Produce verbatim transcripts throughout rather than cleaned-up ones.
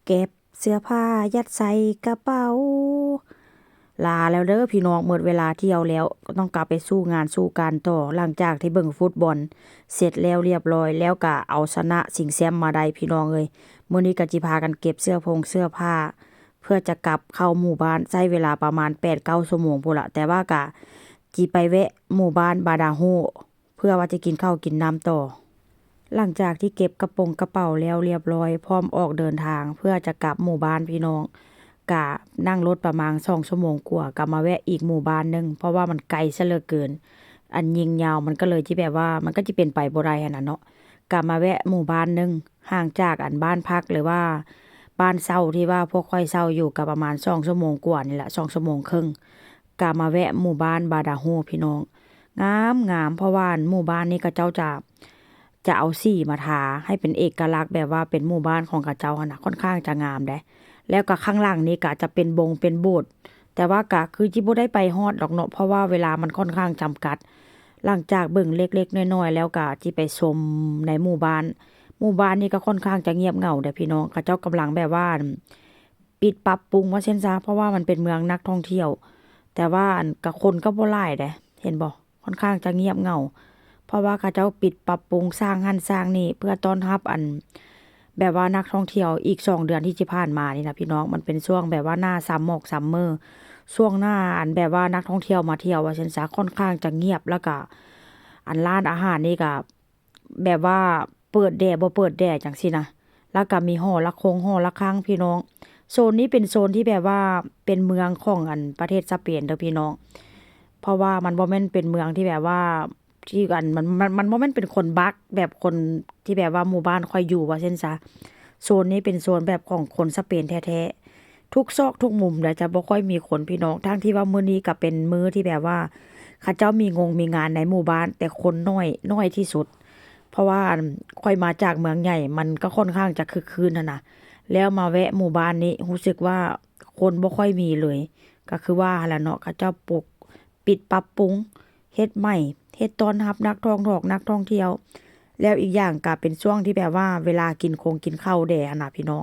เก็บเสื้อผ้ายัดใส่กระเป๋า ลาแล้วเด้อพี่น้อง หมดเวลาเที่ยวแล้ว ต้องกลับไปสู้งานสู้การต่อ หลังจากที่เบิ่งฟุตบอลเสร็จแล้วเรียบร้อย แล้วก็เอาชนะสิงห์แชมป์มาได้พี่น้องเอ้ย มื้อนี้ก็จิพากันเก็บเสื้อผงเสื้อผ้า เพื่อจะกลับเข้าหมู่บ้าน ใช้เวลาประมาณแปดเก้าชั่วโมงพู้นละ แต่ว่าก็จิไปแวะหมู่บ้านบาดาโฮ เพื่อว่าจะกินข้าวกินน้ำต่อ หลังจากที่เก็บกระโป๋งกระเป๋าแล้วเรียบร้อย พร้อมออกเดินทางเพื่อจะกลับหมู่บ้านพี่น้อง กะนั่งรถประมาณสองชั่วโมงกว่า กะมาแวะอีกหมู่บ้านหนึ่ง เพราะว่ามันไกลซะเหลือเกิน อันยิงยาวมันก็เลยที่แบบว่า มันก็จะเป็นไปบ่ได้หั้นน่ะเนาะ กะมาแวะหมู่บ้านหนึ่ง ห่างจากอันบ้านพักหรือว่าบ้านเช่าที่ว่าพวกข้อยเช่าอยู่กะประมาณสองชั่วโมงกว่านี่แหละ สองชั่วโมงครึ่ง กะมาแวะหมู่บ้านบาดาโฮพี่น้อง งามงาม เพราะว่าหมู่บ้านนี้เขาเจ้าจะ จะเอาสีมาทาให้เป็นเอกลักษณ์แบบว่าเป็นหมู่บ้านของเขาเจ้าหั้นน่ะ ค่อนข้างจะงามเด้ แล้วก็ข้างหลังนี่ก็จะเป็นบงเป็นโบสถ์ แต่ว่าก็คือจิบ่ได้ไปฮอดดอกเนาะ เพราะว่าเวลามันค่อนข้างจำกัด หลังจากเบิ่งเล็กๆน้อยๆแล้วก็จิไปชมในหมู่บ้าน หมู่บ้านนี่ก็ค่อนข้างจะเงียบเหงาเด้พี่น้อง เขาเจ้ากำลังแบบว่า ปิดปรับปรุงว่าซั่นซะ เพราะว่ามันเป็นเมืองนักท่องเที่ยว แต่ว่าอันกะคนก็บ่หลายเด้ เห็นบ่ ค่อนข้างจะเงียบเหงา เพราะว่าเขาเจ้าปิดปรับปรุงสร้างหั้นสร้างนี่เพื่อต้อนรับอัน แบบว่านักท่องเที่ยวอีกสองเดือนที่จะผ่านมานี่นะพี่น้อง มันเป็นช่วงแบบว่าหน้าซัมมอกซัมเมอร์ ช่วงหน้าอันแบบว่านักท่องเที่ยวมาเที่ยวว่าซั่นซะ ค่อนข้างจะเงียบ แล้วก็อันร้านอาหารนี่ก็ แบบว่าเปิดแด่บ่เปิดแด่จั่งซี้นะ แล้วก็มีหอระฆงหอระฆังพี่น้อง โซนนี้เป็นโซนที่แบบว่าเป็นเมืองของอันประเทศสเปนเด้อพี่น้อง เพราะว่ามันบ่แม่นเป็นเมืองที่แบบว่า ที่อันมัน มัน มันบ่แม่นเป็นคนบักแบบคนที่แบบว่าหมู่บ้านข้อยอยู่ว่าซั่นซะ โซนนี้เป็นโซนแบบของคนสเปนแท้ๆ ทุกซอกทุกมุมเด้อ จะบ่ค่อยมีคนพี่น้อง ทั้งที่ว่ามื้อนี้ก็เป็นมื้อที่แบบว่า เขาเจ้ามีงงมีงานในหมู่บ้าน แต่คนน้อย น้อยที่สุด เพราะว่าอันข้อยมาจากเมืองใหญ่ มันก็ค่อนข้างจะคึกคื้นหั้นนะ แล้วมาแวะหมู่บ้านนี้ รู้สึกว่าคนบ่ค่อยมีเลย ก็คือว่าหั้นล่ะเนาะ เขาเจ้าปลุก ปิดปรับปรุง เฮ็ดใหม่ เฮ็ดต้อนรับนักท่องทอกนักท่องเที่ยว แล้วอีกอย่างก็เป็นช่วงที่แบบว่าเวลากินคงกินข้าวแด่หั้นนะพี่น้อง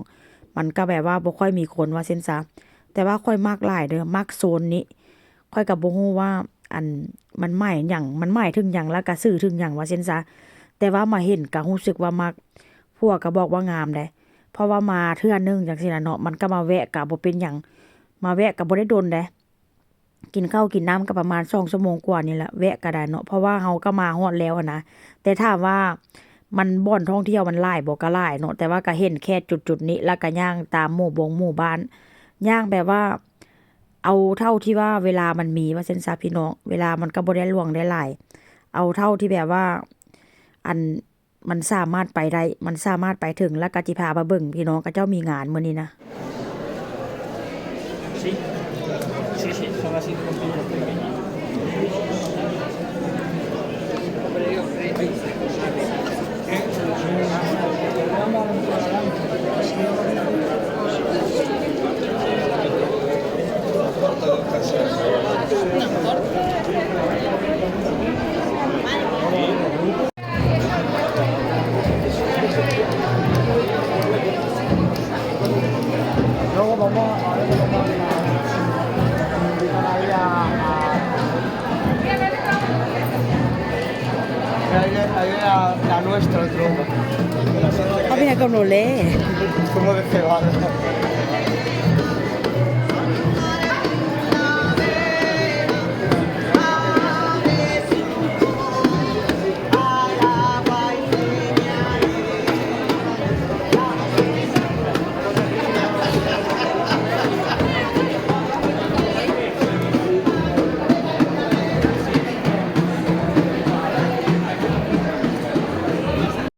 มันก็แบบว่าบ่ค่อยมีคนว่าซั่นซะ แต่ว่าข้อยมักหลายเด้อ มักโซนนี้ ข้อยก็บ่ฮู้ว่า อัน มันหมายหยัง มันหมายถึงหยัง แล้วก็สื่อถึงหยังว่าซั่นซะ แต่ว่ามาเห็นก็รู้สึกว่ามัก ผัวก็บอกว่างามเด้ เพราะว่ามาเทื่อหนึ่งจั่งซี้นะเนาะ มันก็มาแวะก็บ่เป็นหยัง มาแวะก็บ่ได้ดนเด้ กินข้าวกินน้ำก็ประมาณสองชั่วโมงกว่านี่แหละ แวะก็ได้เนาะ เพราะว่าเฮาก็มาฮอดแล้วหั้นนะ แต่ถามว่ามันบ่อนท่องเที่ยวมันหลายบ่ ก็หลายเนาะ แต่ว่าก็เห็นแค่จุดๆนี้ แล้วก็ย่างตามหมู่บงหมู่บ้าน ย่างแบบว่า เอาเท่าที่ว่าเวลามันมีว่าซั่นซะพี่น้อง เวลามันก็บ่ได้หลวงได้หลาย เอาเท่าที่แบบว่า อัน มันสามารถไปได้ มันสามารถไปถึง แล้วก็จิพาไปเบิ่งพี่น้องเขาเจ้ามีงานมื้อนี้นะ Sí, sí, sí, son las cinco en punto. Luego vamos a ver cómo está ahí a, a, ahí, ahí a la nuestra, el globo. เขาเป็นยังกำหนดเลย Como de cebada.